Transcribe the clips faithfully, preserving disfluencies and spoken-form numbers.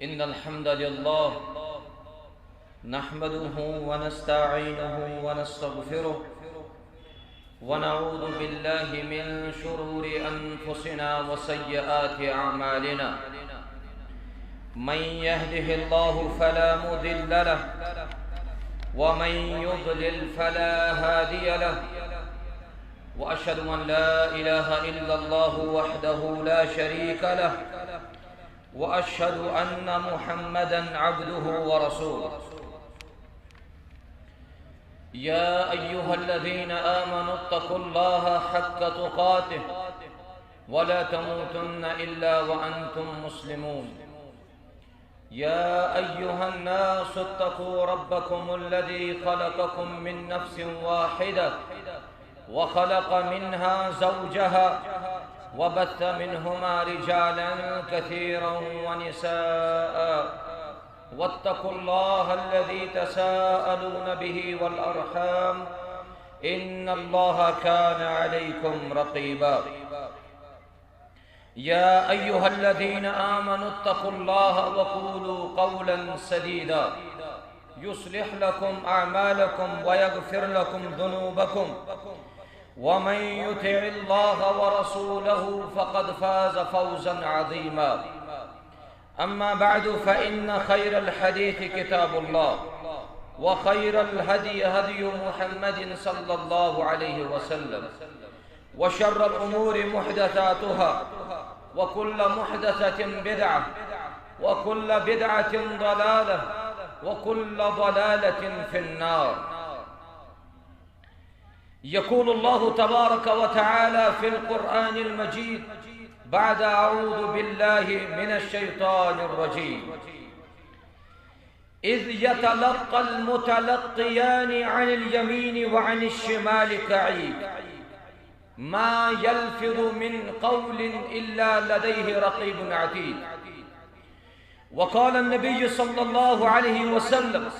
إن الحمد لله نحمده ونستعينه ونستغفره، ونعوذ بالله من شرور أنفسنا وسيئات أعمالنا. من يهده الله فلا مضل له، ومن يضلل فلا هادي له. وأشهد أن لا إله إلا الله وحده لا شريك له، وأشهد أن محمدا عبده ورسوله. يا أيها الذين آمنوا اتقوا الله حق تقاته ولا تموتن إلا وأنتم مسلمون. يا أيها الناس اتقوا ربكم الذي خلقكم من نفس واحدة وخلق منها زوجها وبث منهما رجالا كثيرا ونساء، واتقوا الله الذي تساءلون به والأرحام، إن الله كان عليكم رقيبا. يا أيها الذين آمنوا اتقوا الله وقولوا قولا سديدا يصلح لكم أعمالكم ويغفر لكم ذنوبكم، ومن يطع الله ورسوله فقد فاز فوزا عظيما. أما بعد، فإن خير الحديث كتاب الله، وخير الهدي هدي محمد صلى الله عليه وسلم، وشر الأمور محدثاتها، وكل محدثة بدعة، وكل بدعة ضلالة، وكل ضلالة في النار. يقول الله تبارك وتعالى في القرآن المجيد بعد أعوذ بالله من الشيطان الرجيم. إذ يتلقى المتلقيان عن اليمين وعن الشمال قعيد، ما يلفظ من قول إلا لديه رقيب عتيد. وقال النبي صلى الله عليه وسلم،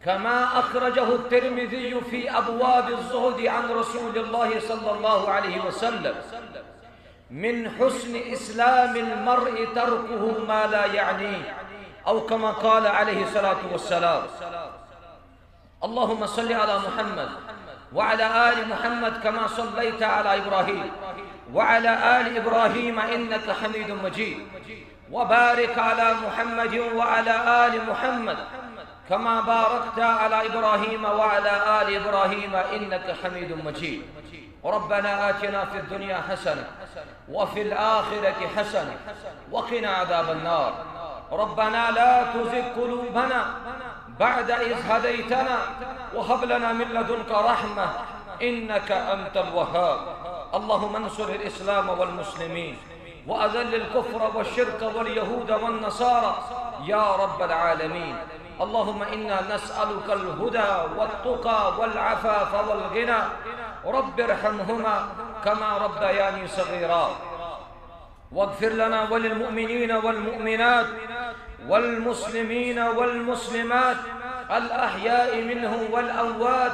كما أخرجه الترمذي في أبواب الزهد عن رسول الله صلى الله عليه وسلم، من حسن إسلام المرء تركه ما لا يعنيه، أو كما قال عليه الصلاة والسلام. اللهم صل على محمد وعلى آل محمد كما صليت على إبراهيم وعلى آل إبراهيم إنك حميد مجيد، وبارك على محمد وعلى آل محمد كما باركت على إبراهيم وعلى آل إبراهيم إنك حميد مجيد. ربنا آتنا في الدنيا حسنة وفي الآخرة حسنة وقنا عذاب النار. ربنا لا تزغ قلوبنا بعد إذ هديتنا وهب لنا من لدنك رحمة إنك أنت الوهاب. اللهم انصر الإسلام والمسلمين وأذل الكفر والشرك واليهود والنصارى يا رب العالمين. اللهم إنا نسألك الهدى والتقى والعفاف والغنى. رب ارحمهما كما ربياني صغيرا. واغفر لنا وللمؤمنين والمؤمنات والمسلمين والمسلمات الأحياء منهم والأموات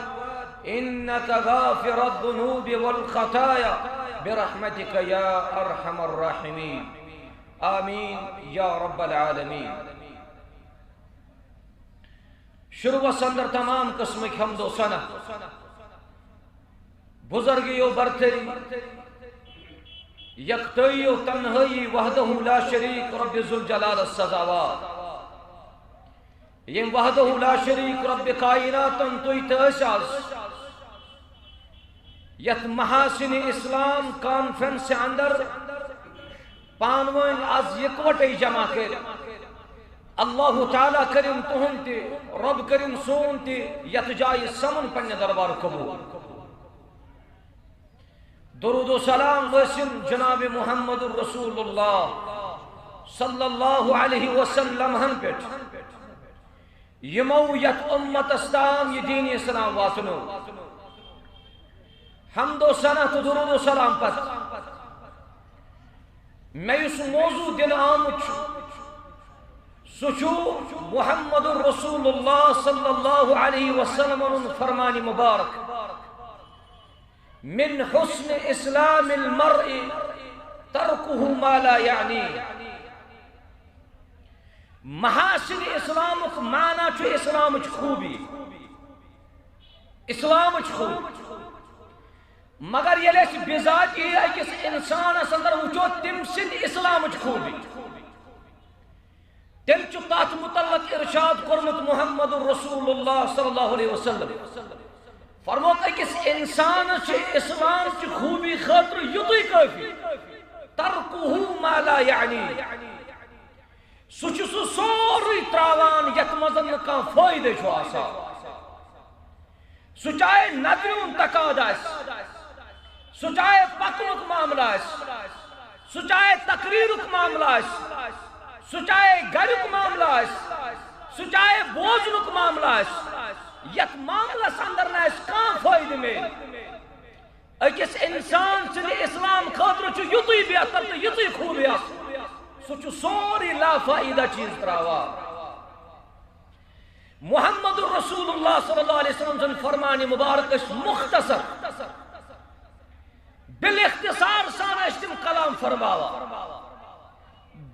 إنك غافر الذنوب والخطايا برحمتك يا أرحم الراحمين. آمين يا رب العالمين. شروعس اندر تمام قسمک حمد و ثنا بزرگی و برتری، یکتایی و تنہایی، وحدہ لا شریک رب ذوالجلال سزاوار۔ یم وحدہ لا شریک رب کائناتن تُہۍ تہٕ أسۍ آز یتھ محاسن اسلام کانفرنس اندر پانوٲنۍ آز یکوٹے جمع کٔرِتھ، اللہ تعالیٰ کٔرِن تُہُنٛد تہِ، رب کٔرِن سون تہِ یتھ جایہِ سمن پننہِ دربار قبول۔ درود و سلام ٲسِن جناب محمد رسول اللہ صلی اللہ علیہ وسلم ہن پٮ۪ٹھ، یمو یتھ امتس تام یہ دین اسلام واتنو۔ حمد و ثنا تہٕ درود و سلام پتہٕ مےٚ یُس موضوع دنہٕ آمُت چھُ، سُہ چھُ محمد رسول اللہ صلی اللہ علیہ وسلم ہُنٛد فرمان مبارک، من حسن اسلام المرء ترکہ ما لا یعنی۔ محاسن اسلامک معنی چھُ اسلامٕچ خوٗبی۔ اسلامٕچ خوٗبی۔ مگر ییٚلہِ أسۍ بذاتی أکِس انسانس اندر وٕچھو، تٔمۍ سٕنٛدِ اسلامٕچ خوٗبی، تٔمۍ چھُ تتھ متعلق ارشاد کوٚرمُت محمد رسول اللہ صلی اللہ علیہ وسلم۔ فرمووُکھ، أکِس انسانس چھِ اسلام چہِ خوٗبی خٲطرٕ یُتُے کٲفی، ترکہ ما لا یعنی۔ سُہ چھُ سُہ سورُے ترٛاوان یَتھ منٛز نہٕ کانٛہہ فٲیدٕ چھُ آسان۔ سُہ چاہے نظرِ ہُنٛد تقاضہٕ آسہِ، سُہ چاہے پَکنُک معاملہٕ آسہِ، سُہ چاہے تقریٖرُک معاملہٕ آسہِ، سُہ چاہے گَریُک معاملہٕ آسہِ، سُہ چاہے بوزنُک معاملہٕ آسہِ، یَتھ معاملَس اندر نہٕ اَسہِ کانٛہہ فٲیدٕ میلہِ۔ أکِس اِنسان سٕنٛدِ اِسلام خٲطرٕ چھُ یُتُے بہتر تہٕ یِژٕے خوٗبی آسان، سُہ چھُ سورُے لافٲیدٕ چیٖز ترٛاوان۔ محمد رسول اللہ صلی اللہ علیہ وسلم سٕنٛدۍ فرمانِ مبارک ٲسۍ مختصر، بالاختصار سان ٲسۍ تِم کلام فرماوان،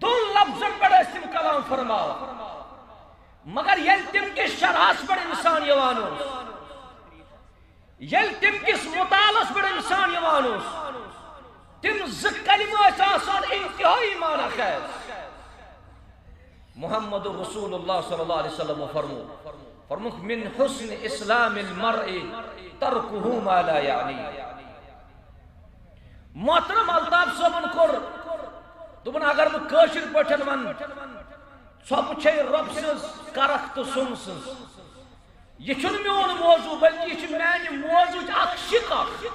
دۄن لفظن پٮ۪ٹھ ٲسۍ تِم کلام فرماوان۔ مگر ییٚلہِ تِم کِس شرحس پٮ۪ٹھ اِنسان یِوان اوس، ییٚلہِ تِم کِس مطالعس پٮ۪ٹھ اِنسان یِوان اوس، تِم زٕ کلمہٕ ٲسۍ آسان انتہٲیی معنی خیز۔ محمد رسول اللہ صلی اللہ علیہ وسلم فرمو، فرمووُکھ، من حسن اسلام المرء ترکہ ما لا یعنی۔ محترم الطاف صٲبن کوٚر، دوٚپُن، اگر بہٕ کٲشِر پٲٹھۍ ونہٕ، ژھۄپہٕ چھے رۄب سٕنٛز، کرکھ تہٕ سۄن سٕنٛز۔ یہِ چھُنہٕ میون موضوع، بلکہِ یہِ چھُ میانہِ موضوعٕچ اکھ شِکھ اکھ۔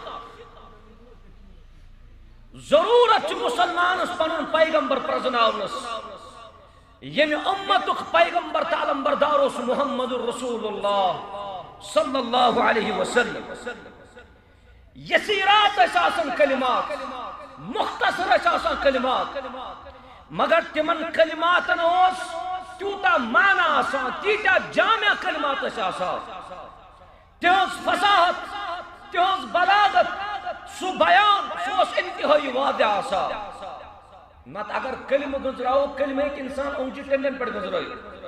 ضروٗرت چھِ مُسلمانس پنُن پیغمبر پرزناونس، ییٚمہِ اُمتُک پیغمبر تہٕ علمبردار اوس محمد رسول اللہ صلی اللہ علیہ وسلم۔ یسیرات ٲسۍ آسان کلمات، مختصر ٲسۍ آسان کلمات، مگر تِمن کلماتن اوس تیوٗتاہ معنی آسان، تیٖتیٛاہ جامع کلمات ٲسۍ آسان۔ تِہٕنٛز فصاحت، تِہٕنٛز بلاغت، سُہ بیان، سُہ اوس انتہٲیی واضح آسان۔ نتہٕ اگر کلمہٕ گٔنزراوو، کلمہٕ ہیٚکہِ انسان اونٛگجہِ ٹنڈٮ۪ن پٮ۪ٹھ گٔنزرٲوِتھ۔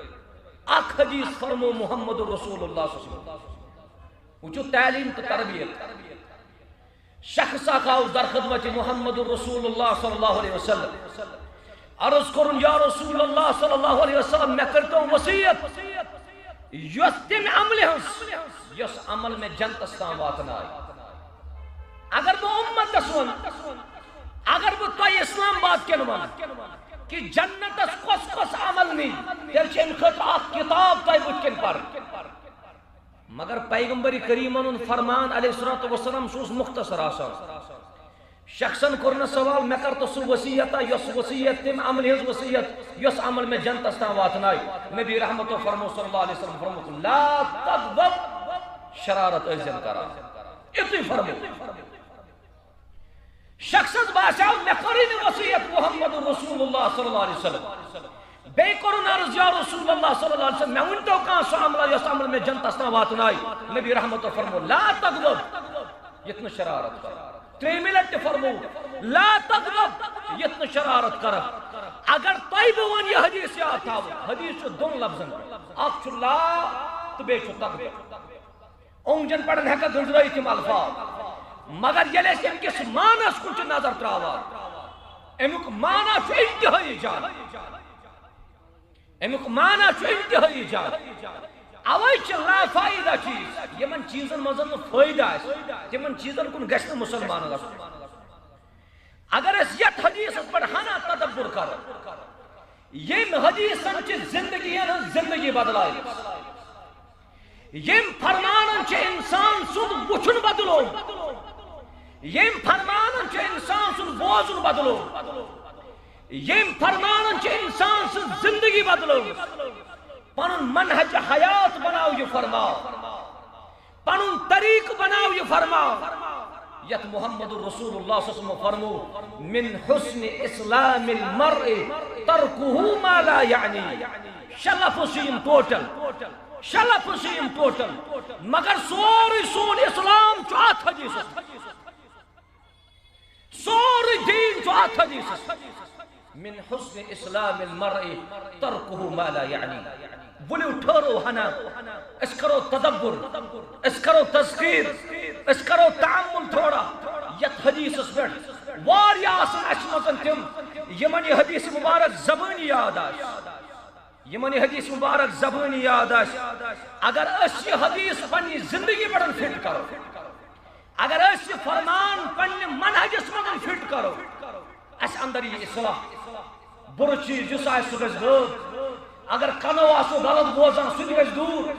اکھ حدیث فرمو محمد رسول اللہ صلی اللہ علیہ وسلم۔ وٕچھِو تعلیٖم تہٕ تربیت۔ شخص اکھ آو در خدمت محمد رسول اللہ صلی اللہ علیہ وسلم۔ عرض کوٚرُن، یا رسول اللہ صلی اللہ علیہ وسلم، مےٚ کٔرۍتو وصیت، یۄس تَمہِ عملہِ ہٕنٛز، یۄس عمل مےٚ جنتس تام واتنایہِ۔ اگر بہٕ اُمتس وَنہٕ، اگر بہٕ تۄہہِ اسلام آباد کٮ۪ن وَنہٕ کہِ جنتس کۄس کۄس عمل نِیہِ، تیٚلہِ چھِ اَمہِ خٲطرٕ اکھ کِتاب تۄہہِ بٕتھِ کَنہِ پَرٕنۍ۔ مگر پیغمبر کریمن ہُنٛد فرمان علیہ الصلوۃ والسلام، سُہ اوس مختصر آسان۔ شخصن کوٚر نہٕ سوال، مےٚ کر تو سُہ وصیت، یۄس وصیت تٔمۍ عملہِ ہٕنٛز وصیت، یۄس عمل مےٚ جنتس تام واتنایہِ۔ نبی رحمتو فرمو صلی اللہ علیہ وسلم فرمووُکھ، لا تغضب، شرارت ٲسۍ زن کران۔ یُتُے فرمو۔ شخصس باسیو، مےٚ کٔرٕے نہٕ وصیت محمد رسول اللہ صلی اللہ علیہ وسلم۔ بیٚیہِ کوٚرُن عرض، یا رسول اللہ صلی اللہ علیہ وسلم، مےٚ ؤنۍتو کانٛہہ سُہ عملہ، یۄس عمل مےٚ جنتس تام واتنایہِ۔ نبی رحمتو فرمو، لا تغضب، یِتھ نہٕ شرارت کر۔ ترٛیٚیِمہِ لٹہِ تہِ فرمو، لا تغضب، یِتھ نہٕ شرارت کر۔ اگر تۄہہِ بہٕ وَنہٕ یہِ حدیث یاد تھاوُن، حدیث چھُ دۄن لفظن پٮ۪ٹھ، اکھ چھُ لا تہٕ بیٚیہِ چھُ تغضب۔ اونٛگجن پٮ۪ٹھ ہٮ۪ککھ گٔنزرٲیِتھ یِم الفاظ، مگر ییٚلہِ أسۍ اَمہِ کِس معنس کُن چھِ نظر ترٛاوان، اَمیُک معنی چھُ انتہٲیی جان، اَمیُک معنی چھُ انتہٲیی جان۔ اوے چھِ لافٲیدہ چیٖز، یِمن چیٖزن منٛز نہٕ فٲیدٕ آسہِ، تِمن چیٖزن کُن گژھِ نہٕ مُسلمان گژھُن۔ اگر أسۍ یتھ حدیثس پٮ۪ٹھ ہنا تدبر کرو، ییٚمۍ حدیثن چھِ زندگین ہٕنٛز زندگی بدلایمٕژ، ییٚمۍ فرمانن چھِ انسان سُنٛد وُچھُن بدلومُت، ییٚمۍ فرمانن چھِ انسان سُنٛد بوزُن بدلومُت، ییٚمۍ فرمانن چھِ انسان سٕنٛز زندگی بدلٲومٕژ۔ پنُن منہج حیات بناو یہِ فرمان، پنُن طریقہٕ بناو یہِ فرمان، یتھ محمد رسول اللہ صلی اللہ علیہ وسلم فرمو، من حسن اسلام المرء ترکہ ما لا یعنی۔ شےٚ لفظ چھِ یِم ٹوٹل، شےٚ لفظ چھِ یِم ٹوٹل، مگر سورُے سون اسلام چھُ اتھ حدیثس، سورُے دین چھُ اتھ حدیثس۔ من حسن اسلام المرء ترکہ ما لا یعنی۔ ؤلِو ٹھٔہرو ہنا، أسۍ کرو تدبر، أسۍ کرو تذکیر، أسۍ کرو تأمل تھوڑا یتھ حدیثس پٮ۪ٹھ۔ واریاہ آسن اسہِ منٛز تِم یِمن یہِ حدیث مبارک زبٲنی یاد آسہِ، یِمن یہِ حدیث مبارک زبٲنی یاد آسہِ۔ اگر أسۍ یہِ حدیث پننہِ زندگی پٮ۪ٹھ فٹ کرو، اگر أسۍ یہِ فرمان پننہِ منہجس منٛز فٹ کرو، اسہِ اندر یی اصلاح۔ بُرٕ چیٖز یُس آسہِ، سُہ گژھِ غٲب۔ اگر کنو آسو غلط بوزان، سُہ تہِ گژھِ دوٗر۔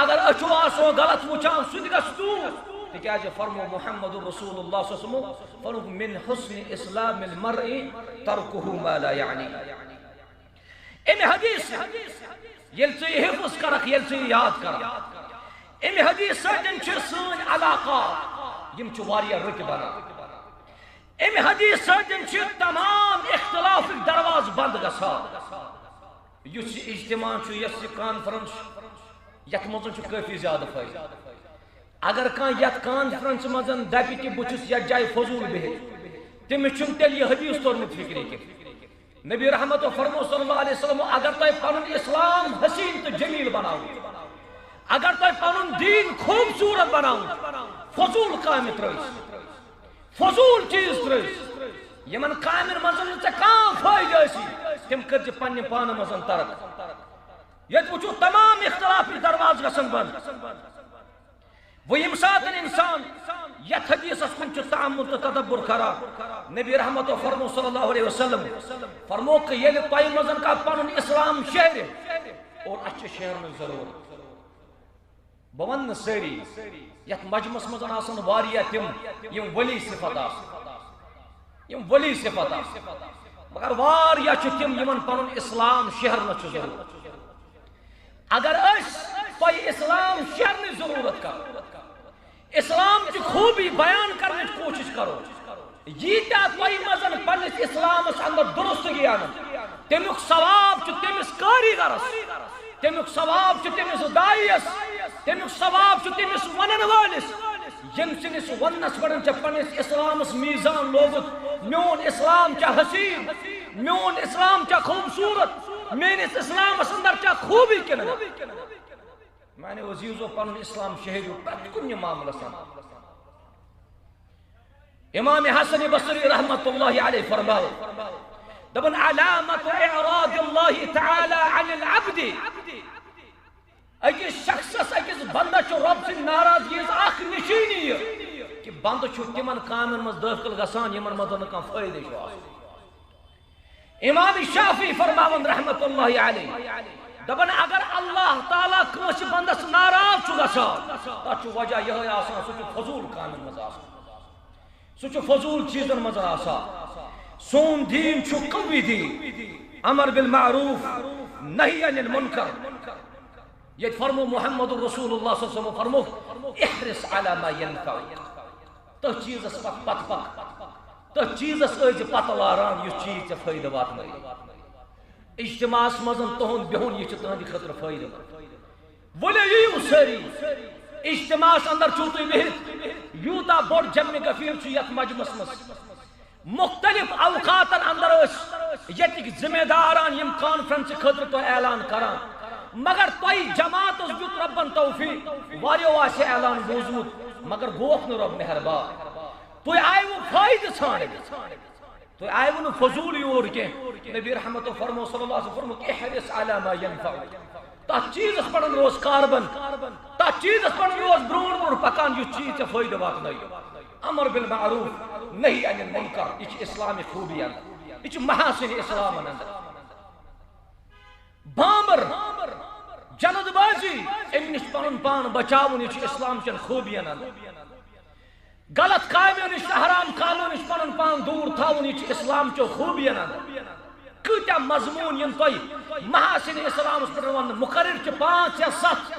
اگر أچھو آسو غلط وٕچھان، سُہ تہِ گژھِ دوٗر۔ تِکیٛازِ فرمو محمد رسول اللہ صلی اللہ علیہ وسلم، فرموو، من حسن اسلام المرء ترکہ ما لا یعنی۔ امہِ حدیث، ییٚلہِ ژٕ یہِ حفظ کرکھ، ییٚلہِ ژٕ یہِ یاد کرکھ، امہِ حدیث سۭتۍ چھِ سٲنۍ علاقات، یِم چھِ واریاہ رٕتۍ بنان۔ امہِ حدیث سۭتۍ چھِ تمام اختلافٕکۍ دروازٕ بنٛد گژھان۔ یُس یہِ اجتماع چھُ، یۄس یہِ کانفرنس چھُ، یتھ منٛز چھُ کٲفی زیادٕ فٲیدٕ۔ اگر کانٛہہ یتھ کانفرنس منٛز دپہِ کہِ بہٕ چھُس یتھ جایہِ فضوٗل بِہِتھ، تٔمِس چھُنہٕ تیٚلہِ یہِ حدیث توٚرمُت فکرِ کینٛہہ۔ نبی رحمت فرمو صلی اللہ علیہ وسلم، اگر تۄہہِ پنُن اسلام حسین تہٕ جمیل بناوُن، اگر تۄہہِ پنُن دین خوبصورت بناوُن، فضوٗل کامہِ ترٲوِو، فضوٗل چیٖز ترٲوِو، یِمن کامٮ۪ن منٛز نہٕ ژےٚ کانٛہہ فٲیدٕ آسی، تِم کٔرۍ زِ پننہِ پانہٕ منٛز ترک۔ ییٚتہِ وٕچھو تمام اختلافی دروازٕ گژھن بنٛد۔ وۄنۍ ییٚمہِ ساتہٕ انسان یتھ حدیثس کُن چھُ تأمل تہٕ تدبر کران، نبی رحمتو فرمو صلی اللہ علیہ وسلم، فرمو کہ ییٚلہِ تۄہہِ منٛز کانٛہہ پنُن اسلام شیرِ، اور اسہِ چھِ شیرنٕچ ضروٗرت۔ بہٕ ونہٕ نہٕ سٲری، یتھ مجمس منٛز آسن واریاہ تِم، یِم ولی صفت آسن، یِم ولی صفت آسن، مگر واریاہ چھِ تِم، یِمن پنُن اسلام شیرنٕچ چھِ ضروٗرت۔ اگر أسۍ تۄہہِ اسلام شیرنٕچ ضروٗرت کرو، اسلام چہِ خوٗبی بیان کرنٕچ کوٗشِش کرو، ییٖتیٛاہ تۄہہِ منٛز پننِس اسلامس اندر درستگی انن، تمیُک ثواب چھُ تٔمِس کٲریگرس، تمیُک ثواب چھُ تٔمِس داعیس، تمیُک ثواب چھُ تٔمِس ونن وٲلِس، ییٚمہِ سٕنٛدِس وننس پٮ۪ٹھ ژےٚ پننِس اسلامس میزان لوگُت، میون اسلام چھا حسین، میون اسلام چھا خوبصورت، میٲنِس اسلامس اندر چھا خوٗبی کِنہٕ نہ؟ میانیو عزیزو، پنُن اسلام شیرِو پرٛٮ۪تھ کُنہِ معاملس اندر۔ امام حسن بصری رحمت اللہ علیہ فرماو، دپن، علامت اعراض اللہ تعالی عن العبد، أکِس شخصس، أکِس بندس چھُ رۄب سٕنٛدِ ناراضگی ہٕنٛز اکھ نشٲنی یہِ کہِ بندٕ چھُ تِمن کامٮ۪ن منٛز دٲخل گژھان، یِمن منٛز نہٕ کانٛہہ فٲیدٕ چھُ آسان۔ امام شافعی فرماون رحمت اللہ علیہ، دپن، اگر اللہ تعالیٰ کٲنٛسہِ بندس ناراض چھُ گژھان، تتھ چھُ وجہ یِہوٚے آسان، سُہ چھُ فضوٗل کامٮ۪ن منٛز آسان، سُہ چھُ فضوٗل چیٖزن منٛز آسان۔ سون دیٖن چھُ قوی دیٖن، امر بالمعروف، نہی عن المنکر۔ ییٚتہِ فرمو محمد رسول اللہ صلی اللہ علیہ وسلم فرمو، احرص علی ما ینفعک۔ تٔتھۍ چیٖزس پتہٕ پتہٕ پکھ، تٔتھۍ چیٖزس ٲسۍ زِ پتہٕ لاران، یُس چیٖز ژےٚ فٲیدٕ واتنٲوِ۔ اجتماعس منٛز تُہُنٛد بِہُن، یہِ چھُ تُہنٛدِ خٲطرٕ فٲیدٕ مند۔ ؤلِو یِیِو سٲری، اجتماعس اندر چھِو تُہۍ بِہِتھ، یوٗتاہ بوٚڑ جمع غفیر چھُ یتھ مجمس منٛز۔ مختلف اوقاتن اندر ٲسۍ ییٚتِکۍ ذمہ داران یِم کانفرنسہِ خٲطرٕ تۄہہِ اعلان کران، مگر تۄہہِ جماعتس دیُت رۄبن توفیق، واریاہو آسہِ اعلان بوٗزمُت، مگر گوکھ نہٕ رۄب مہربان۔ تُہۍ آیوٕ فٲیدٕ ژھانٛڈنہِ، تُہۍ آیوٕ نہٕ فضوٗل یور کینٛہہ۔ نبی رحمتو فرمو صلی اللہ علیہ وسلم فرموو، احرص علی ما ینفعک۔ تتھ چیٖزس پٮ۪ٹھ روز کاربن، تتھ چیٖزس پٮ۪ٹھ روز برونٛٹھ برونٛٹھ پکان، یُس چیٖز ژےٚ فٲیدٕ واتنٲیِو۔ امر بالمعروف، نہی عن المنکر، یہِ چھِ اسلامِ خوٗبی اندر، یہِ چھِ محاسن اسلامن اندر۔ بامبر، جلد بازی، امہِ نِش پنُن پان بچاوُن، یہِ چھُ اسلام چٮ۪ن خوٗبین اندر۔ غلط کامیو نِش تہٕ حرام کامیو نِش پنُن پان دوٗر تھاوُن، یہِ چھُ اسلام چیو خوٗبین اندر۔ کۭتیاہ مضموٗن یِن تۄہہِ محاسن اسلامس پٮ۪ٹھ وننہٕ، مقرر چھِ پانٛژھ یا ستھ،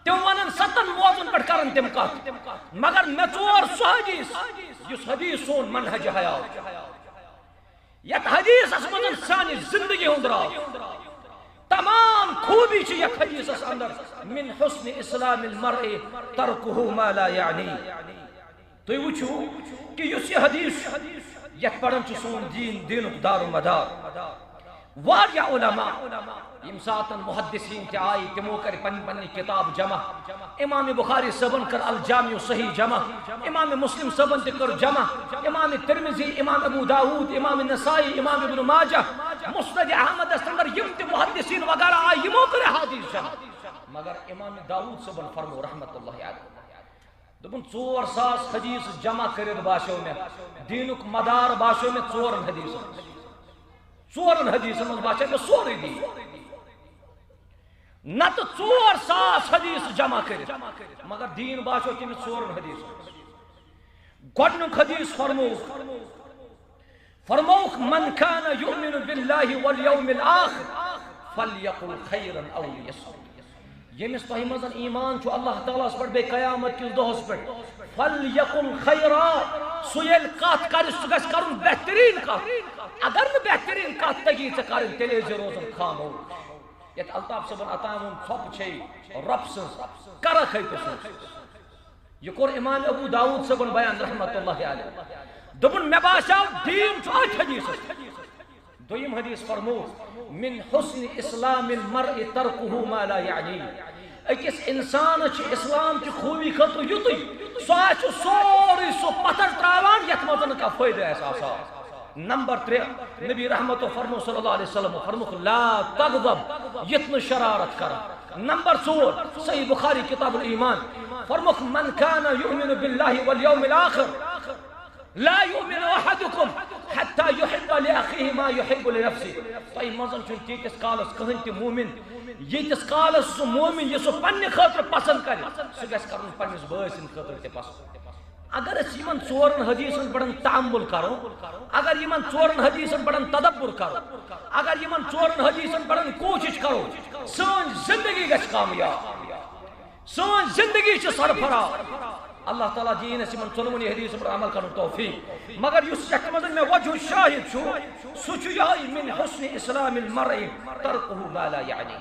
تِم ونن ستن موضوعن پٮ۪ٹھ کرن تِم کتھ، مگر مےٚ ژور سُہ حدیث، یُس حدیث سون منہج حیات چھُ۔ یتھ حدیثس منٛز سانہِ زندگی ہُنٛد راز، تمام خوٗبی چھِ یتھ حدیثس اندر، من حسن اسلام المرء ترکہ ما لا یعنی۔ تُہۍ وٕچھِو کہِ یُس یہِ حدیث چھُ، یتھ پٮ۪ٹھ چھُ سون دیٖن، دیٖنُک دار و مدار۔ واریاہ علماء، ییٚمہِ ساتن محدثین تہِ آیہِ، تِمو کٔرۍ پنٕنۍ پنٕنۍ کِتاب جمع۔ امام بخاری صٲبن کٔر الجامع صحیح جمع، امام مسلم صٲبن تہِ کٔر جمع، امام ترمذی، امام ابو داود، امام نسائی، امام ابن ماجہ، مسند احمدس اندر یِم تہِ محدثین وغیرہ آیہِ، یِمو کٔرۍ حدیث جمع۔ مگر امام داود صٲبن فرمو رحمت اللہ علیہ، دوٚپُن، ژور ساس حدیث جمع کٔرِتھ باسیو مےٚ، دیٖنُک مدار باسیو مےٚ ژورن حدیثن منٛز۔ ژورن حدیثن منٛز باسیو مےٚ سورُے دیٖن۔ نتہٕ ژور ساس حدیث جمع کٔرِتھ، مگر دیٖن باسیو تٔمِس ژورن حدیثن منٛز۔ گۄڈٕنیُک حدیث فرمووُکھ، فرمووُکھ، "من کان یؤمن باللہ والیوم الآخر فلیقل خیرا او لیصمت۔" ییٚمِس تۄہہِ منٛز ایمان چھُ اللہ تعالیٰ ہس پٮ۪ٹھ، بیٚیہِ قیامت کِس دۄہس پٮ۪ٹھ، فلیقل خیرا، سُہ ییٚلہِ کتھ کرِ، سُہ گژھِ کرُن بہتریٖن کتھ۔ اگر نہٕ بہتریٖن کتھ تگی ژےٚ کرٕنۍ، تیٚلہِ ٲسۍ زِ روزان خاموش۔ یتھ الطاف صٲبن عطا ووٚن، ژھۄپہٕ چھے رۄب سٕنٛز، کرکھ ہے تہٕ سٕنٛز۔ یہِ کوٚر امام ابو داود صٲبن بیان رحمت اللہ علیہ۔ دوٚپُن، مےٚ باسیو دیٖن چھُ أتھۍ حدیثس۔ دوٚیِم حدیث فرموو، "من حسن اسلام المرء ترکہ ما لا یعنی۔" أکِس انسانس چھِ اسلام چہِ خوٗبی خٲطرٕ یُتُے، سُہ آسہِ سورُے سُہ پتھر تراوان یتھ منٛز نہٕ کانٛہہ فٲیدٕ آسہِ آسان۔ نمبر ترٛےٚ، نبی رحمتو فرمو صلی اللہ علیہ وسلم فرمووُکھ، "لا تغضب"، یِتھ نہٕ شرارت کران۔ نمبر ژور، صحیح بخاری کتاب الایمان، فرمووُکھ، "من کان یؤمن باللہ والیوم الآخر لا یؤمن احدکم حتی یحب لاخیہ ما یحب لنفسہ۔" تۄہہِ منٛز چھُنہٕ تیٖتِس کالس کٕہٕنۍ تہِ مومن، ییٖتِس کالس سُہ مومن یہِ سُہ پننہِ خٲطرٕ پسند کرِ، سُہ گژھِ کرُن پننِس بٲے سٕنٛدِ خٲطرٕ تہِ پسند۔ اگر أسۍ یِمن ژورن حدیثن پٮ۪ٹھ تامل کرو، اگر یِمن ژورن حدیثن پٮ۪ٹھ تدبر کرو، اگر یِمن ژورن حدیثن پٮ۪ٹھ کوٗشش کرو، سٲنۍ زندگی گژھِ کامیاب، سٲنۍ زندگی چھِ سرفراز۔ اللہ تعالیٰ دِیِن اَسہِ یِمن ژۄنوٕنی حدیثن پٮ۪ٹھ عمل کرنُک توفیق۔ مگر یُس یتھ منٛز مےٚ وجہ شاہد چھُ، سُہ چھُ یِہوٚے، "من حسن اسلام المرء ترکہ ما لا یعنی۔"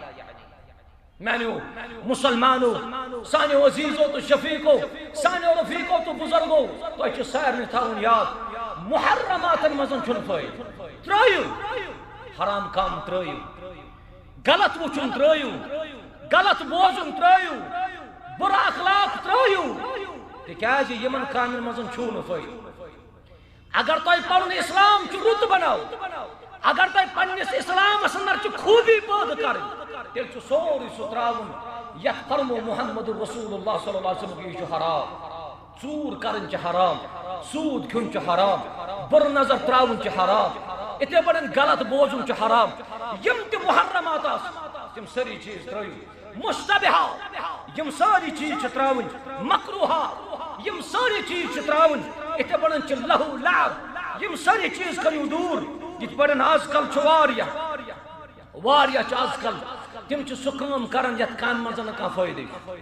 میانیو مسلمانو، سانیو عزیزو تہٕ شفیقو، سانیو رفیقو تہٕ بزرگو، تۄہہِ چھُ سارنٕے تھاوُن یاد، محرماتن منٛز چھُنہٕ فٲیدٕ۔ ترٲیِو، حرام کام ترٲیِو، غلط وٕچھُن ترٲیِو، غلط بوزُن ترٲیِو، بُرٕ اخلاق ترٲیِو، تِکیازِ یِمن کامٮ۪ن منٛز چھُو نہٕ فٲیدٕ۔ اگر تۄہہِ پنُن اسلام چھُ رُت بناوُن، اگر تۄہہِ پننِس اسلامس اندر چھِ خوٗبی پٲدٕ کرٕنۍ، تیٚلہِ چھُ سورُے سُہ ترٛاوُن یتھ فرمو محمد رسول اللہ صلی اللہ علیہ وسلم، یہِ چھُ حرام۔ ژوٗر کرٕنۍ چھِ حرام، سوٗد کھیوٚن چھُ حرام، بُرٕ نظر ترٛاوُن چھُ حرام، یِتھے پٲٹھۍ غلط بوزُن چھُ حرام۔ یِم تہِ محرمات آسہٕ، تِم سٲری چیٖز ترٲیِو۔ مشتبہات، یِم سٲری چیٖز چھِ ترٛاوٕنۍ، مکروہات، یِم سٲری چیٖز چھِ ترٛاوٕنۍ۔ یِتھے پٲٹھۍ چھِ لہو لعب، یِم سٲری چیٖز کٔرِو دوٗر۔ یِتھ پٲٹھۍ آز کل چھُ واریاہ، واریاہ چھِ آز کل، تِم چھِ سُہ کٲم کران یتھ کامہِ منٛز نہٕ کانٛہہ فٲیدٕ چھُ۔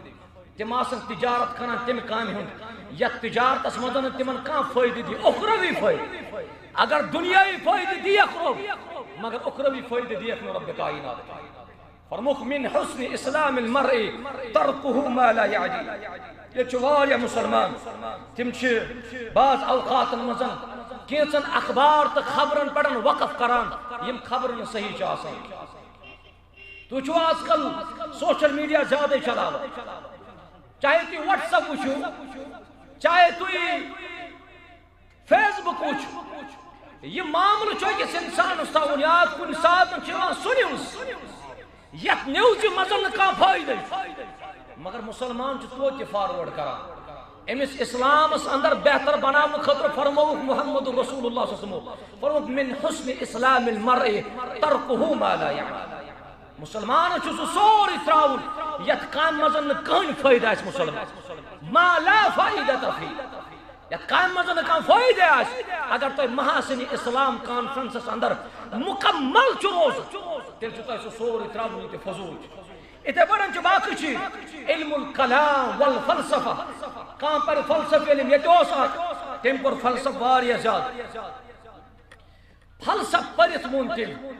تِم آسن تجارت کران تمہِ کامہِ ہُنٛد یتھ تجارتس منٛز نہٕ تِمن کانٛہہ فٲیدٕ دی، اُخروی فٲیدٕ۔ اگر دُنیاوی فٲیدٕ دیکھ رۄب، مگر اُخروی فٲیدٕ دیکھ نہٕ رۄب کائنات۔ فرمووُکھ، "من حسن اسلام المرء ترکہ ما لا یعنی۔" ییٚتہِ چھِ واریاہ مسلمان، تِم چھِ بعض اوقاتن منٛز کینٛژن اخبار تہٕ خبرن پٮ۪ٹھ وقف کران، یِم خبرٕ نہٕ صحیح چھِ آسان۔ تُہۍ چھِو آز کل سوشل میڈیا زیادَے چلاوان، چاہے تُہۍ WhatsApp وٕچھِو، چاہے تُہۍ Facebook وٕچھ، یہِ معاملہٕ چھُ أکِس اِنسانَس تھاوُن یاد، کُنہِ ساتہٕ چھُ یِوان سُہ news، یَتھ newsہِ منٛز نہٕ کانٛہہ فٲیدٕ چھُ، مگر مُسلمان چھُ توتہِ forward کران۔ أمِس اِسلامَس اندر بہتر بناونہٕ خٲطرٕ فرمووُکھ محمد رسول اللہ صلی اللہ علیہ وسلم، فرمووُکھ، "من حسن اسلام المرء ترکہ ما لا یعنی۔" مُسلمانَس چھُ سُہ سورُے ترٛاوُن یَتھ کامہِ منٛز نہٕ کٕہٕنۍ فٲیدٕ آسہِ مُسلمان، ما لا فائدہ فیہ۔ یتھ کامہِ منٛز نہٕ کانٛہہ فٲیدٕ آسہِ۔ اگر تۄہہِ محاسن اسلام کانفرنسس اندر مکمل چھُ روزُن، تیٚلہِ چھُ تۄہہِ سُہ سورُے ترٛاوُن، یہِ تہِ فضوٗل چھُ۔ یِتھے پٲٹھۍ چھُ باقٕے چیٖز، علم الکلام والفلسفہ۔ کانٛہہ پرِ فلسفہٕ علم، ییٚتہِ اوس اکھ، تٔمۍ پوٚر فلسفہٕ واریاہ زیادٕ۔ فلسفہٕ پٔرِتھ ووٚن تٔمۍ،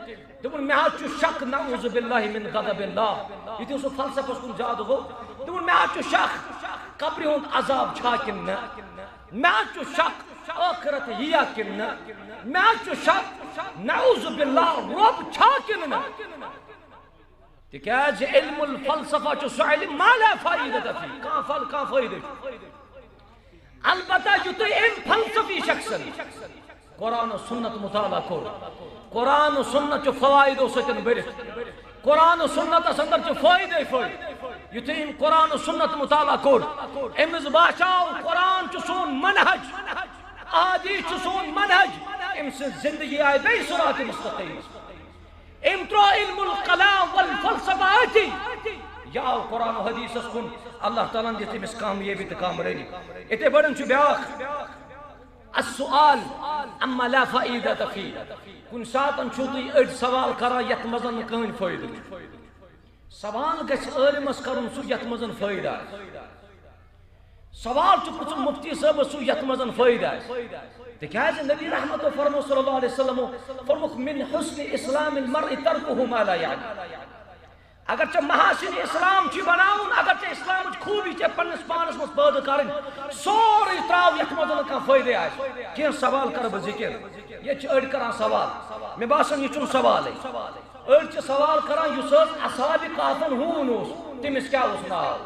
دوٚپُن، "مےٚ حظ چھُ شک، نعوذ باللہ من غضب اللہ۔" یُتھُے سُہ فلسفس کُن زیادٕ گوٚو، دوٚپُن، "مےٚ حظ چھُ شک، قبرِ ہُنٛد عذاب چھا کِنہٕ نہ؟ مےٚ حظ چھُ شک، ٲخرت یِیا کِنہٕ نہٕ؟ مےٚ حظ چھُ شک، نعوذ باللہ، رۄب چھا کِنہٕ نہٕ؟ تِکیازِ علم الفلسفہ چھُ سُہ علم ما لا فائدۃ فیہ، کانٛہہ پھل، کانٛہہ فٲیدٕ چھُ۔ البتہ یُتھُے أمۍ فلسفی شخصن قرآن و سنت مطالعہ کوٚر، قرآن و سنت چھُ فوائدو سۭتۍ بٔرِتھ، قرآن و سنتس اندر چھُ فٲیدے فٲیدٕ۔ یُتھُے أمۍ قرآن و سنت مطالعہ کوٚر، أمِس باسیو قرآن چھُ سون منہج، احادیث چھُ سون منہج، أمۍ سٕنٛز زندگی آیہِ بیٚیہِ صراط مستقیمس۔ أمۍ ترٛوو علم الکلام والفلسفہ أتی۔ یہِ آو قرآن و حدیثس کُن، اللہ تعالیٰ ہن دِژ أمِس کامیٲبی تہٕ کامرٲنی۔ یِتھے پٲٹھۍ چھُ بیٛاکھ، السؤال عما لا فائدۃ فیہ۔ کُنہِ ساتن چھُو تُہۍ أڑۍ سوال کران یتھ منٛز نہٕ کٕہٕنۍ فٲیدٕ چھُ۔ سوال گژھِ عٲلمس کرُن سُہ یتھ منٛز فٲیدٕ آسہِ۔ سوال چھُ پرٛژھُن مفتی صٲبس سُہ یتھ منٛز فٲیدٕ آسہِ۔ تِکیازِ نبی رحمتو فرمو صلی اللہ علیہ وسلمو فرمووُکھ، من حسن اسلام المرء ترکہ ما لا یعنی۔ اگر ژےٚ محاسن اسلام چھُے بناوُن، اگر ژےٚ اسلامٕچ خوٗبی ژےٚ پننِس پانس منٛز پٲدٕ کرٕنۍ، سورُے تراو یتھ منٛز نہٕ کانٛہہ فٲیدے آسہِ۔ کینٛہہ سوال کرٕ بہٕ ذکر۔ ییٚتہِ چھِ أڑۍ کران سوال، مےٚ باسان یہِ چھُنہٕ سوالٕے۔ أڑۍ چھِ سوال کران، یُس حظ اصحاب کہفن ہوٗن اوس، تٔمِس کیٛاہ اوس ناو؟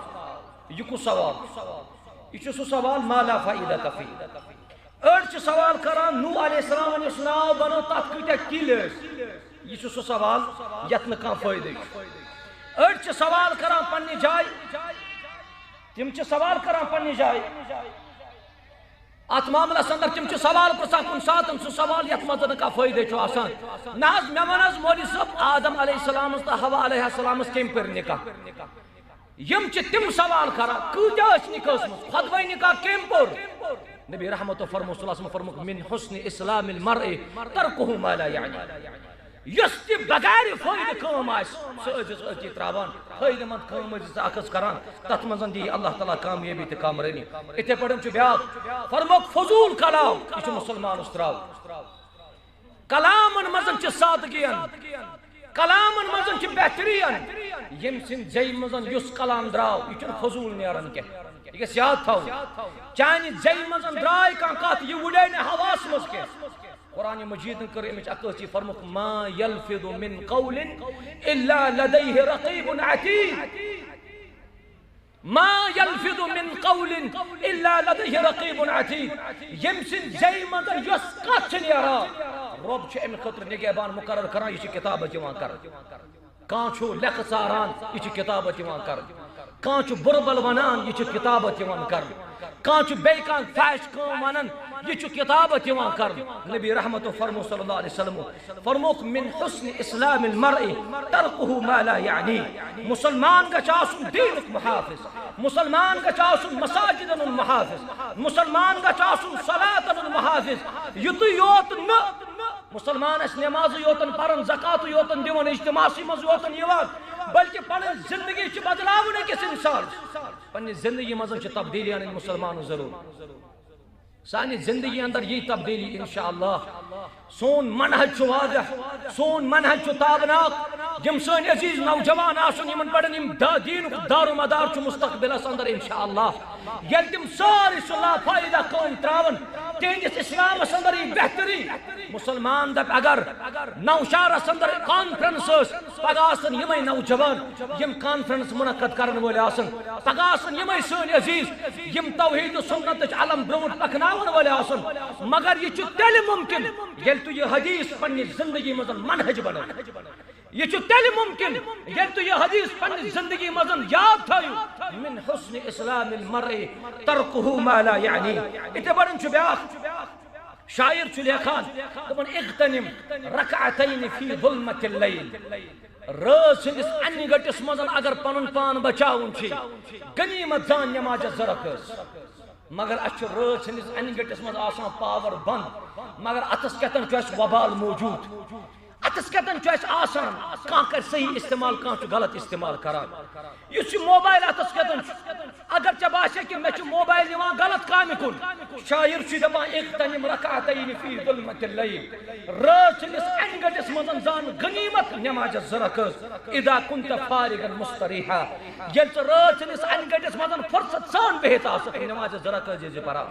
یہِ کُس سوال؟ یہِ چھُ سُہ سوال ما لا فائدۃ فیہ۔ أڑۍ چھِ سوال کران، نوح علیہ السلامن یُس ناو بنوو، تتھ کۭتیاہ کِلۍ ٲسۍ؟ یہِ چھُ سُہ سوال یتھ نہٕ کانٛہہ فٲیدٕ چھُ۔ أڑۍ چھِ سوال کران پننہِ جایہِ، تِم چھِ سوال کران پننہِ جایہِ۔ اتھ معاملس اندر تِم چھِ سوال پرژھان کُنہِ ساتن، سُہ سوال یتھ منٛز نہٕ کانٛہہ فٲیدٕ چھُ آسان۔ نہ حظ، مےٚ وَن حظ مولوی صٲب، آدم علیہ السلامس تہٕ حوا علیہ السلامس کٔمۍ پٔرۍ نکاح؟ یِم چھِ تِم سوال کران، کۭتیاہ ٲسۍ نکاحس منٛز؟ خۄطبے نکاح کٔمۍ پوٚر؟ نبی رحمتو فرمو صلی اللہ علیہ وسلم فرمووُکھ، من حسن اسلام المرء ترکہ ما لا یعنی۔ یۄس تہِ بغیر فٲیدٕ کٲم آسہِ، سُہ ٲسۍزِ أتی تراوان۔ فٲیدٕ مند کٲم ٲسۍزِ ژٕ اکھ أکِس کران، تتھ منٛز دِیہِ اللہ تعالیٰ کامیٲبی تہٕ کامرٲنی۔ یِتھے پٲٹھۍ چھُ بیٛاکھ، فرمووُکھ فضول کلام، یہِ چھُ مسلمانس تراوُن۔ کلامن منٛز چھِ سادگی، کلامن منٛز چھِ بہتری۔ ییٚمہِ سٕنٛدِ زیٚیہِ منٛز یُس کلام درٛاو، یہِ چھُنہٕ فضول نیران کینٛہہ، یہِ گژھِ یاد تھاوُن۔ چانہِ زیٚیہِ منٛز درٛاے کانٛہہ کتھ، یہِ وُڑے نہٕ ہوہس منٛز کینٛہہ۔ قرآن مجیدن کٔر اَمِچ عکٲسی، فرمووُکھ، ما یلفظ من قول الا لدیہ رقیب عتید۔ ما یلفظ من قول الا لدیہ رقیب عتید۔ ییٚمہِ سٕنٛدِ زیٚیہِ منٛز یۄس کتھ چھِ نیران، رۄب چھُ اَمہِ خٲطرٕ نگہبان مقرر کران، یہِ چھِ کتابت یِوان کرنہٕ۔ کانٛہہ چھُ لیکھٕ ژاران، یہِ چھُ کتابت یِوان کرنہٕ۔ کانٛہہ چھُ بُرٕ بل ونان، یہِ چھُ کتابت یِوان کرنہٕ۔ کانٛہہ چھُ بیٚیہِ کانٛہہ فحش کٲم ونان، یہِ چھُ کتابت یِوان کرنہٕ۔ نبی رحمتو فرمو صلی اللہ علیہ وسلم، فرمووُکھ، من حسن اسلام المرء ترکہ ما لا یعنی۔ مسلمان گژھِ آسُن دیٖنُک محافظ، مسلمان گژھِ آسُن مساجدن ہُنٛد محافظ، مسلمان گژھِ آسُن صلاتن ہُنٛد محافظ۔ یُتُے یوت نہٕ مسلمان آسہِ نمازٕے یوتن پران، زکاتٕے یوتن دِوان، اجتماعسٕے منٛز یوتن یِوان، بلکہِ پنٕنۍ زندگی چھِ بدلاوٕنۍ أکِس انسان۔ پننہِ زندگی منٛز چھِ تبدیلی انٕنۍ مسلمانن ضروٗر۔ سانہِ زندگی اندر یی تبدیلی انشاءاللہ۔ سون منہج چھُ واضح، سون منہج چھُ تابناک۔ یِم سٲنۍ عزیز نوجوان آسن، یِمن پٮ۪ٹھ یِم دا-، دیٖنُک دار و مدار چھُ مستقبلس اندر انشاءاللہ، ییٚلہِ تِم سٲری سُہ لافٲیدہ کٲم تراون، تِہنٛدِس اسلامس اندر یی بہتری۔ مسلمان دپہِ اگر نوشہرس اندر کانفرنس ٲس، پگاہ آسن یِمے نوجوان، یِم کانفرنس منعقد کرن وٲلۍ آسن، پگاہ آسن یِمے سٲنۍ عزیز، یِم توحید و سنتٕچ علم برونٛٹھ پکناون وٲلۍ آسن۔ مگر یہِ چھُ تیٚلہِ ممکن، ییٚلہِ تُہۍ یہِ حدیث پننہِ زندگی منٛز منہج بنٲوِو۔ یہِ چھُ تیٚلہِ ممکن، ییٚلہِ تُہۍ یہِ حدیث پننہِ زندگی منٛز یاد تھٲیِو، من حسن اسلام المرء ترکہ ما لا یعنی۔ یِتھے پٲٹھۍ چھُ بیٛاکھ شاعر چھُ لیکھان، دَپان، اغتنم رکعتین فی ظلمۃ اللیل۔ رٲژ ہٕنٛدِس انہِ گٔٹِس منٛز اگر پنُن پان بچاوُن چھُ، غنیمت زان نمازِ زٕ رکٲژ۔ مگر اَسہِ چھُ رٲژ ہٕنٛدِس انہِ گٔٹِس منٛز آسان پاور بنٛد، مگر اَتھس کٮ۪تھ چھُ اَسہِ وبال موجود۔ اَتھس کٮ۪تھ چھُ اَسہِ آسان، کانٛہہ کرِ صحیح استعمال، کانٛہہ چھُ غلط استعمال کران۔ یُس یہِ موبایل اَتھس کٮ۪تھ چھُ، اگر ژےٚ باسہِ کہِ مےٚ چھُ موبایل نِوان غلط کامہِ کُن، شاعر چھُ دَپان، اغتنم رکعتین فی ظلمۃ اللیل، رٲژ ہٕنٛدِس انہِ گٔٹِس منٛز زان غنیمت نمازِ زٕ رکٲژ، اذا کنت فارغا مستریحا، ییٚلہِ ژٕ رٲژ ہٕنٛدِس انہِ گٔٹِس منٛز فرصت سان بِہِتھ آسکھ، نمازِ زٕ رکٲژ ٲسۍ زِ پران۔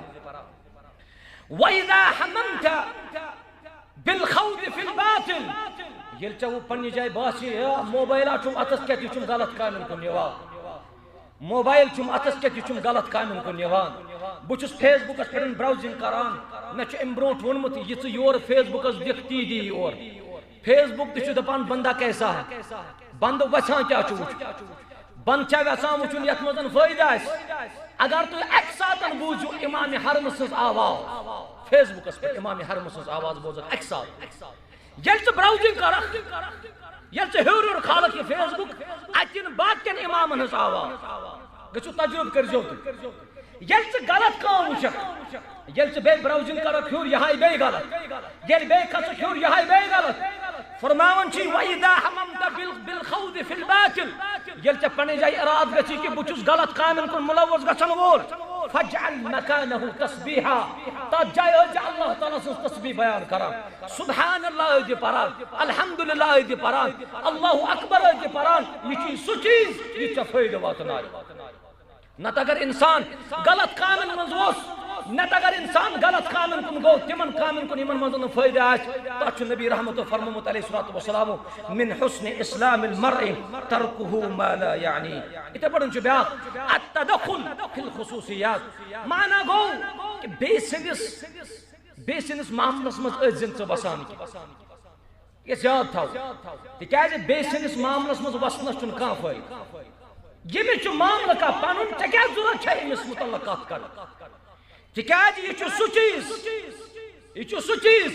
وَإِذَا هَمَمْتَ بِالْخَوْضِ فِي الْبَاطِلِ، ییٚلہِ ژےٚ وۄنۍ پننہِ جایہِ باسہِ، ہے، موبایلا چھُم اَتھس کیٛاہ، یہِ چھُم غلط کامٮ۪ن کُن نِوان، موبایل چھُم اَتھس کیٛاہ، یہِ چھُم غلط کامٮ۪ن کُن نِوان، بہٕ چھُس فیس بُکس پٮ۪ٹھ براؤزنگ کران، مےٚ چھُ اَمہِ برونٛٹھ ووٚنمُت، یہِ ژٕ یور فیس بُکس دِکھ، تی دِیہِ یور۔ فیس بُک تہِ چھُ دپان، بندہ کیسا ہے؟ بندٕ وژھان کیٛاہ چھُ وٕچھُن؟ بندٕ چھا وژھان وٕچھُن یتھ منٛز فٲیدٕ آسہِ؟ اگر تُہۍ اکہِ ساتن بوٗزِو امام حرمہٕ سٕنٛز آواز، فیس بُکس پٮ۪ٹھ امام حرمہٕ سٕنٛز آواز بوزکھ اکہِ ساتہٕ، ییٚلہِ ژٕ براؤزنگ کرکھ، ییٚلہِ ژٕ ہیوٚر ہیوٚر کھالکھ یہِ فیس بُک، اتہِ یِن باقین امامن ہٕنٛز آواز، گٔژھِو تجربہٕ کٔرۍزیو تُہۍ۔ ییٚلہِ ژٕ غلط کٲم وٕچھکھ، ییٚلہِ ژٕ بیٚیہِ براؤزنگ کرکھ ہیوٚر، یہِ ہاے بیٚیہِ غلط، ییٚلہِ بیٚیہِ کھسکھ ہیوٚر، یہِ ہاے بیٚیہِ غلط۔ فرماوان چھِ، وَإِذَا هَمَمْتَ بِال-، بِالْخَوْضِ فِي الْبَاطِلِ، ییٚلہِ ژےٚ پننہِ جایہِ ارادٕ گژھی کہِ بہٕ چھُس غلط کامٮ۪ن کُن مُلوث گژھن وول، فَاجْعَلْ مَكَانَهُ تَسْبِيحًا، تَتھ جایہِ ٲسۍ زِ اللہ تعالیٰ سٕنٛز تسبیح بیان کران، سبحان اللہ ٲسۍ زِ پران، الحمدللہ ٲسۍ زِ پران، اللہ اکبر ٲسۍ زِ پران۔ یہِ چھُ سُہ چیٖز یُس ژےٚ فٲیدٕ واتنایہِ۔ نتہٕ اگر انسان غلط کامٮ۪ن منٛز اوس، نتہٕ اگر انسان غلط کامٮ۪ن کُن گوٚو، تِمن کامٮ۪ن کُن یِمن منٛز نہٕ فٲیدٕ آسہِ، تتھ چھُ نبی رحمتو فرمومُت علیہ الصلوۃ والسلام، من حسن اسلام المرء ترکہ ما لا یعنی۔ یِتھے پٲٹھۍ چھُ بیٛاکھ، التدخل فی الخصوصیات۔ معنی گوٚو کہِ بیٚیہِ سٕنٛدِس، بیٚیہِ سٕنٛدِس معاملس منٛز ٲسۍ زِ نہٕ ژٕ وسان کینٛہہ۔ یہِ یاد تھاو، تِکیازِ بیٚیہِ سٕنٛدِس معاملس منٛز وسنس چھُنہٕ کانٛہہ فٲیدٕ۔ ییٚمِس چھُ معاملہٕ کانٛہہ پنُن، ژےٚ کیٛاہ ضروٗرت چھےٚ أمِس مُتعلق کتھ کرٕنۍ؟ تِکیازِ یہِ چھُ سُہ چیٖز، یہِ چھُ سُہ چیٖز،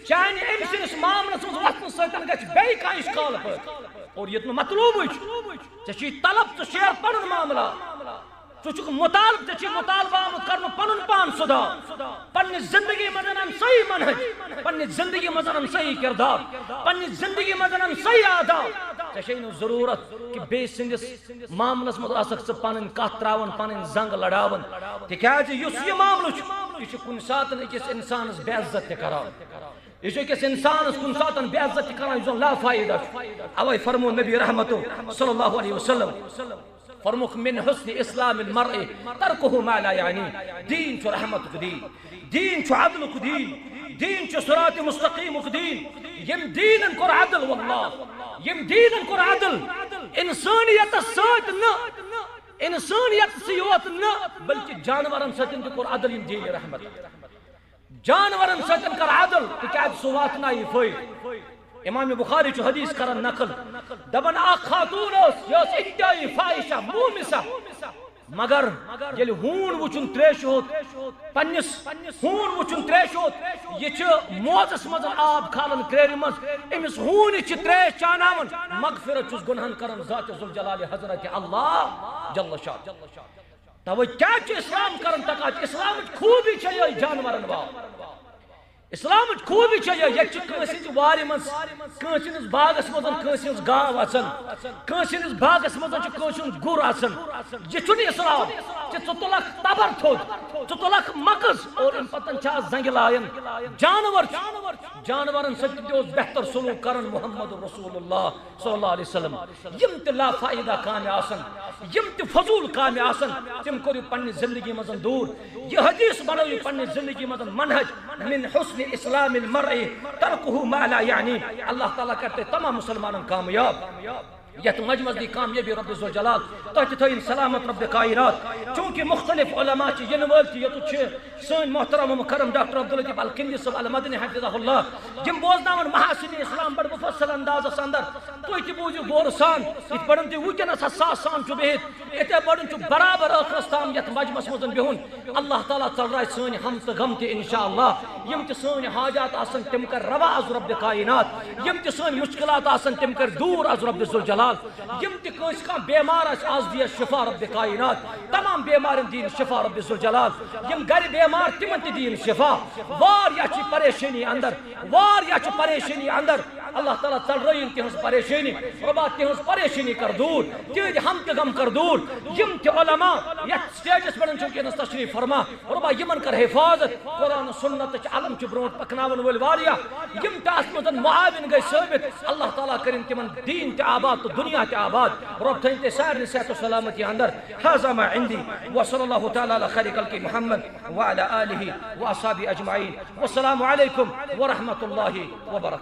چانہِ أمۍ سٕنٛدِس معاملس منٛز وسنہٕ سۭتۍ گژھِ بیٚیہِ کانٛہہ اشکال پٲدٕ۔ اور یہِ نہٕ مطلوبٕے چھُ، ژےٚ چھُے طلب، ژٕ شیر پنُن معاملہٕ۔ ژٕ چھُکھ مطالبہٕ، ژےٚ چھُے مطالبہٕ آمُت کرنہٕ پنُن پان سُدھار، پننہِ زندگی منٛز اَن صحیح منہج، پننہِ زندگی منٛز اَن صحیح کردار، پننہِ زندگی منٛز اَن صحیح آداب۔ ژےٚ چھے نہٕ ضروٗرت کہِ بیٚیہِ سٕنٛدِس معاملس منٛز آسکھ ژٕ پنٕنۍ کتھ تراوان، پنٕنۍ زنگ لڑاوان، تِکیازِ یُس یہِ معاملہٕ چھُ، یہِ چھُ کُنہِ ساتہٕ أکِس انسانس بے عزت تہِ کران۔ یہِ چھُ أکِس انسانس کُنہِ ساتہٕ بے عزت تہِ کران، یُس زن لافایدہ چھُ۔ اوے فرمو نبی رحمتو صلی اللہ علیہ وسلم، فرموکھ، من حسن اسلام المرء ترکہ ما لا یعنی۔ دین چھُ رحمتُک دین، دین چھُ عدلُک دین، دین چھُ صراط مستقیمُک دین۔ ییٚمۍ دیٖنن کوٚر عدل، واللہ، ییٚمۍ دیٖنن کوٚر عدل، انسانیتس سۭتۍ نہٕ، انسانیتسٕے یوت نہٕ، بلکہِ جانورن سۭتۍ تہِ کوٚر عدل ییٚمۍ دیٖنہِ رحمت۔ جانورن سۭتۍ کر عدل، تِکیازِ سُہ واتنایہِ فٲیدٕ۔ امام بخاری چھُ حدیث کران نقل، دپان اکھ خاتون ٲس، یہِ ٲس انتہائی فاحشہ، مومسہ، مگر ییٚلہِ ہوٗن وُچھُن تریشہِ ہوٚت، پننِس ہوٗن وُچھُن تریشہِ ہوٚت، یہِ چھِ موزس منٛز آب کھالان کرٛیرِ منٛز، أمِس ہوٗنہِ چھِ تریش چاناوان، مغفرت چھُس گۄنہن کران ذات ذوالجلال حضرت اللہ جل شانہ۔ توے کیٛاہ چھُ اسلام کران تقاضہٕ؟ اسلامٕچ خوٗبی چھےٚ یِہوٚے جانورن واو۔ اسلامٕچ خوٗبی چھےٚ یِہوٚے، ییٚتہِ چھِ کٲنٛسہِ ہٕنٛزِ وارِ منٛز، کٲنٛسہِ ہٕنٛدِس باغس منٛز کٲنٛسہِ ہٕنٛز گاو اژان، کٲنٛسہِ ہٕنٛدِس باغس منٛز چھُ کٲنٛسہِ ہُنٛد گُر آژان۔ یہِ چھُنہٕ اسلام کہِ ژٕ تُلکھ تبر تھوٚد، ژٕ تُلکھ مکٕز اور اَمہِ پتہٕ چھِ اَتھ زنٛگہِ لایان۔ جانور چھُ، جانورن سۭتۍ تہِ اوس بہتر سلوک کران محمد رسول اللہ صلی اللہ علیہ وسلم۔ یِم تہِ لافائدہ کامہِ آسن، یِم تہِ فضول کامہِ آسن، تِم کٔرِو پننہِ زندگی منٛز دوٗر۔ یہِ حدیث بنٲیِو پننہِ زندگی منٛز منہج۔ من حسن اسلام المرء ترکہ ما لا یعنی۔ اللہ تعالیٰ کرِ تۄہہِ تمام مسلمانن کامیاب۔ یتھ مجمس دی کامیٲبی رب ذوالجلال، تۄہہِ تہِ تھٲیِن سلامت رب کائنات۔ چونکہ مختلف علماء چھِ یِنہٕ وٲلۍ تہِ یوٚتُتھ چھِ سٲنۍ محترم و مکرم ڈاکٹر عبداللطیف الکندی صٲب المدنی حفظہ اللہ، یِم بوزناون محاسن اسلام بڑٕ مفصل اندازس اندر۔ تُہۍ تہِ بوٗزِو غورٕ سان، یِتھ پٲٹھۍ تُہۍ وٕنکیٚنس حساس سان چھِو بِہِتھ، یِتھے پٲٹھۍ چھُ برابر ٲخرس تام یتھ مجمس منٛز بِہُن۔ اللہ تعالیٰ ژلرایہِ سٲنۍ ہم تہٕ غم تہِ انشاءاللہ۔ یِم تہِ سٲنۍ حاجات آسن تِم کر روا از رب کائنات۔ یِم تہِ سٲنۍ مشکلات آسن تِم کر دوٗر از رب ذوالجلال۔ یِم تہِ کٲنٛسہِ کانٛہہ بیمار آسہِ، از دِیس شفا رب کائنات۔ تمام بیمارن دِیِن شفا رب ذوالجلال۔ یِم گرِ بیمار تِمن تہِ دِیِن شفا۔ واریاہ چھِ پریشٲنی اندر، واریاہ چھِ پریشٲنی اندر۔ اللہ تعالیٰ ژلرٲیِن تِہنٛز پریشٲنی۔ رۄبا، تِہنٛز پریشٲنی کر دوٗر، تِہنٛدۍ ہم تہٕ غم کر دوٗر۔ یِم تہِ علماء یتھ سٹیجس پٮ۪ٹھ چھِ وٕنکیٚنس تشریف فرما، رۄبا، یِمن کر حفاظت۔ قرآن و سنتٕچ علم چھِ برونٛٹھ پکناون وٲلۍ واریاہ، یِم تہِ اتھ منٛز معاون گٔے ثٲبت، اللہ تعالیٰ کٔرِن تِمن دیٖن تہِ آباد تہٕ دُنیا تہِ آباد۔ رۄب تھٲیِن تُہۍ سارنٕے صحت و سلامتی اندر۔ هذا ما عندي، وصلى الله تعالى على خير خلقه محمد وعلى آله وأصحابه أجمعين۔ والسلام عليكم ورحمة الله وبركاته۔